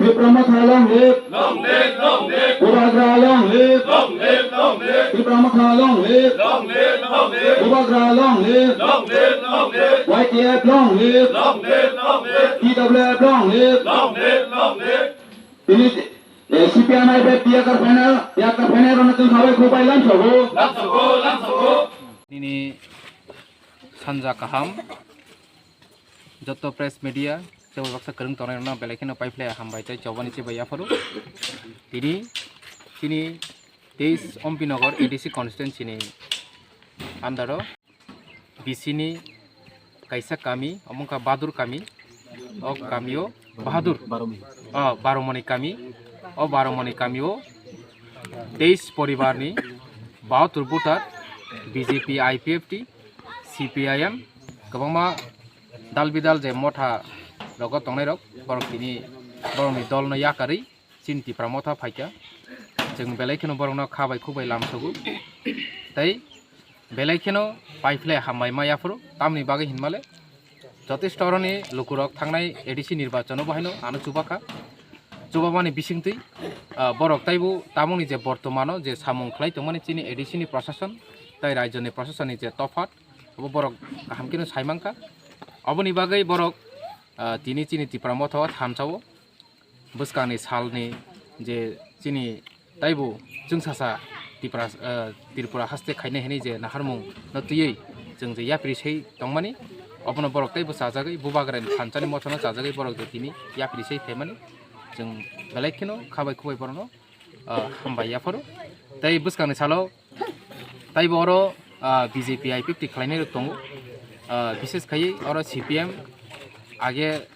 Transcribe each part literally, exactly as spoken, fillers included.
Tipra Motha long live! Long live, long live! Bubagra long live! Long live, long live! Tipra Motha long live! Long live, long live! Bubagra long live! Long live, long live! Y T F long live! Long live, long live! T W F long live! Long live, long live! Tini, eh, C P I M I P F tiyakar phaina, tiyakar phaina rwna chwng sabai khubai lamsogo. Lamsogo, lamsogo! Nini sanja kaham. Joto press media, tei baksa kwrwng tongnai rokno belai kheno paiphlai hambai tei chobani chibai yapharo. Tini, chini teis Ompi Nagar A D C constituency ni under o B C ni kaisa kami, omo wngkha Badur kami, o kami o Bahadur, o Baromoni kami, o Baromoni kami o teis poribar ni bahatur voter B J P, I P F T, C P I M, kwbangma dal bidal je motha rogo tongnai rok, borok tini borokni dol no yakarwi chini Tipra Motha phaikha. Chwng belai kheno borokno kha bai khuk bai lamsogo. Tei belai kheno paiphlai hambai ma yaphuru, tamni bagwi hinmale jotesto oroni lukurok thangnai A D C nirbachano bo haino ano chubakha. Chubamani bisingtwi, ah, borok taibo tamoni je bortomano je samung khlai tongmani chini A D C ni prosason tei rajyoni prosasonni je tophat, abo borok kaham kheno saimankha. Aboni bagwi borok, ah, tini chini Tipra Motha o thansa o bwskangni salni je chini taibo chwngsasa Tipra, ah, Tripura haste khainai hinwi je naharmung no twiwi chwng je yapri sei tongmani, obono borok teibo chajagwi Bubagrani thansani mothano chajagwi borok je tini yapri sei phaimani chwng belai kheno kha bai khuk bai borokno, ah, hambai yapharo. Tei bwskangni salo taibo oro, ah, B J P I P F T khlainai rok tongo. Ah, bishes khaiwi oro C P M age,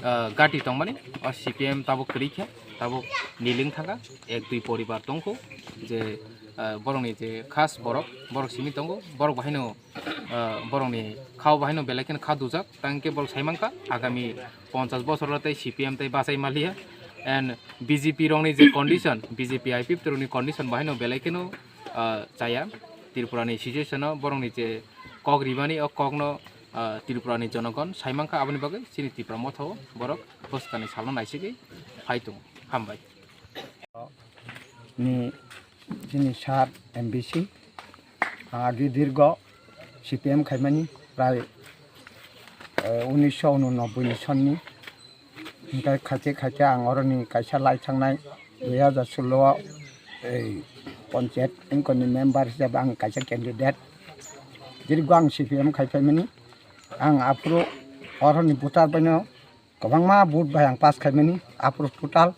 ah, gati tongmani, o C P M tabuk kwrwi khe, tabuk niling thangkha, ek dui poribar tongkho, je, ah, borokni je khas borok, borok simi tongo, borok bahaino, ah, borokni khao bahaino belai kheno kha dujak, tangkhe borok saimankha, agami ponchas bosoro tei C P M tei bachai maliya, and B J P rokni je condition, B J P I P F T rokni condition bahaino belai kheno, ah, chaya. Tripura ni situation o borok ni je kok ribani o kok no, ah, Tripura ni jonogon saimankha, aboni bagwi chini Tipra Motha o borok bwskang ni sal no naisigwi phai tongo. Hambai. Ni chini sir M B C, agi dirgo C P M khaimani prai, eh, unisho unonoboi ni sonni. Hingke khaite khaite ang oroni kaisa lai thangnai dui hajar solo o, ei, ponchayat wngkoni member hisabe ang kaisa candidate. Dirgo ang C P M khai phaimani. Ang aphuru oroni voter baino kwbangma vote bai ang pass khaimani. Aphuru total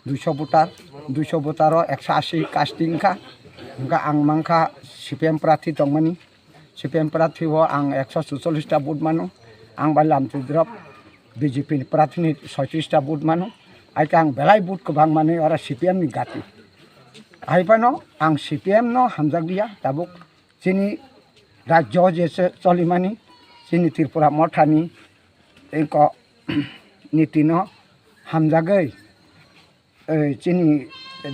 duiso voter, duiso voter o ekso ashi casting wngkha. Hingke ang mankha C P M prarthi tongmani. C P M prarthi o ang ekso suchollis ta vote mano, ang bai lamchwi drop B J P ni prarthi ni soitris ta vote mano, hai khe ang belai vote kwbang manwi oro C P M ni gati. Hai phano ang C P M no hamjak liya tabuk, chini rajyo je se cholimani, chini Tripura Motha ni eko niti no hamjagwi, eh, chini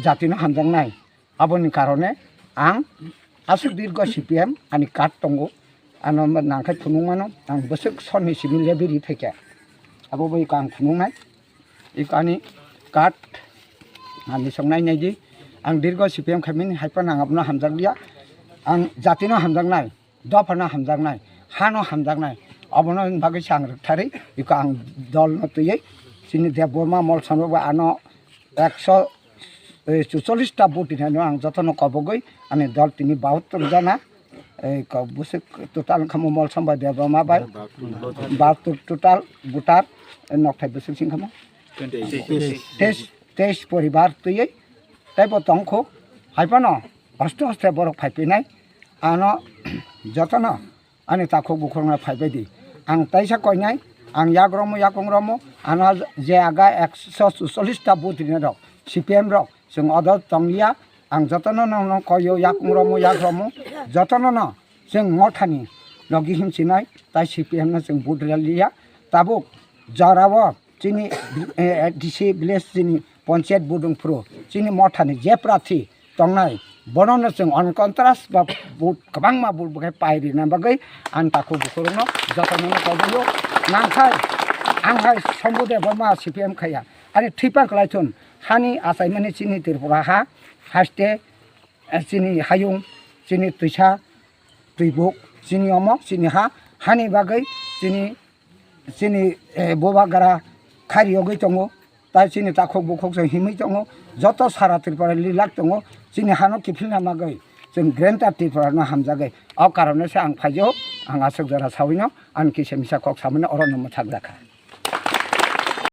jati no hamjaknai. Aboni karone ang aswk dirgo C P M ani card tongo, ano nangkhai phunuk mano, ang bwswk sonni simi lebi ri phaikha. Abo bai ang phunuknai, iko ani card ani songnai naidi, ang dirgo C P M khaimani, hai phano ang abono hamjakliya, ang jatino hamjaknai. Dophano hamjaknai, hano hamjaknai, obono bagwi se ang rwktharwi iko ang dolno twiwi chini Debbarma Molsomrok bo ano ekso, eh, chuchollis ta vote rinaino ang jotono kobogwi ani dol tini bahattor jona, eh, ko bwswk total wngkha Molsom bai Debbarma bai bahattor total voter, eh, nokthai bwswk se wngkha teis, teis poribar twiwi teibo tongkho, hai phano hoste hoste borok phai phinai, ano jotono ani takhuk bukhukno phai bai di. Ang taisa koinai, ang yak romo, yakung romo, ano je aga ekso suchollis ta vote rina rok, C P M rok, chwng odo tong liya, ang jotono no, no koyo, yakung romo, yak romo, jotono no chwng Mothani logi himchinai, tai C P M no chwng vote rwliya, tabuk jorao chini, eh, D C village chini ponchayat budung phuru chini Mothani je prarthi tongnai, bono no chwng uncontest ba vote kwbangma vote bwkhai pai rina bagwi ang takhuk bukhurokno jotono no koboyo nangkhai ang hai Sombude Borma C P M khaiya Ani thwipan kwlai thun, hani achaimani chini Tripura ha, haste, eh, chini hayung, chini twisa, twibuk, chini omo, chini ha, hani bagwi chini, chini, eh, bubagra khari yogwi tongo, tai chini takhuk bukhuk se himwi tongo, joto sara Tripura lilak tongo, chini hano kiphilna bagwi chwng Greater Tripura no hamjagwi. O karone se ang phaio, ang aswk jora sawino, ang kisa misa kok samani oro no mwthak jakha.